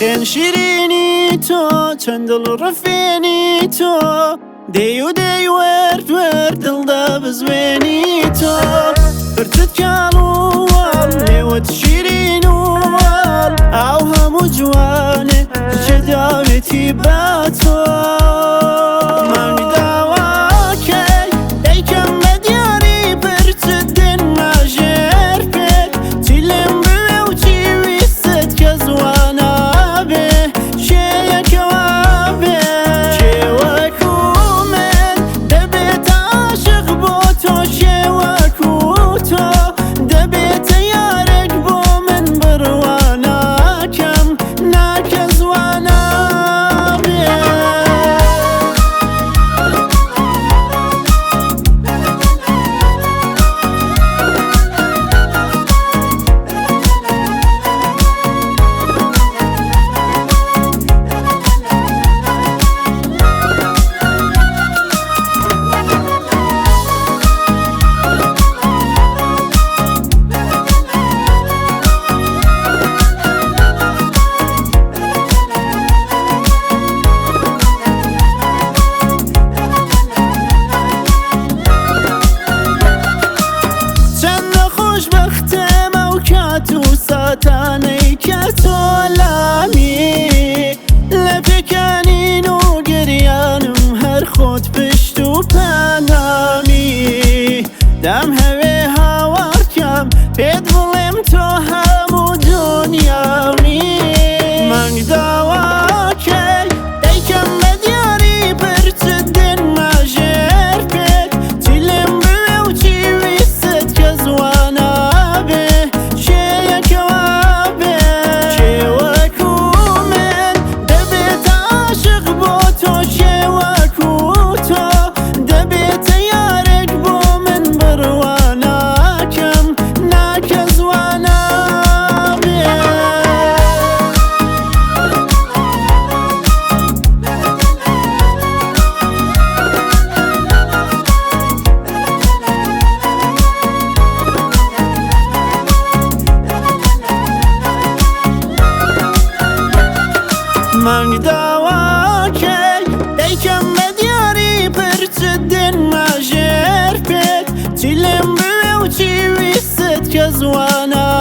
خوێن شیرینی تۆ، چەند دڵ ڕفێنی تۆ، دێی و دێی وەرد وەرد دڵ دەبزوێنی تۆ. پرچت کاڵ و واڵ، لێوت شیرین و واڵ، ئاو هەموو جوانێ کێ داوێتی بە تۆ. مانگ داواکەی دەیکەم بە دیاری، پرچت دێنمە ژێر پێت، چی لێم بوێ و چی ویستت کە زوانابێ، کێیەکەوە بێ کێ وەکو من دەبێت عاشق بۆ تۆ، کێ وەکو تۆ دەبێتە یارێک بۆ من، بڕوا ناکەم ناکە زوانابێ. چەندە خۆشبەختم ئەو کات و ساتانەی کە تۆ لامی، لە پێکانین و گریانم هەر خۆت پشت و پەنامی. دەم هەوێ هاوارکەم پێت بڵێم تۆ هەموو دنیامی. مانگ داواکەی دەیکەم بە دیاری، پرچت دێنمە ژێر پێت، چی لێم بوێ و چی ویستت کە زوانابێ، کێیەکەوە بێ کێ وەکو من دەبێت عاشق بۆ تۆ، کێ وەکو تۆ دەبێتە یارێک بۆ من، بڕوا ناکەم ناکە زوانابێ. مانگ داواکەی دەیکەم بە دیاری، پرچت دێنمە ژێر پێت، چی لێم بوێ و چی ویستت کە زوانابێ.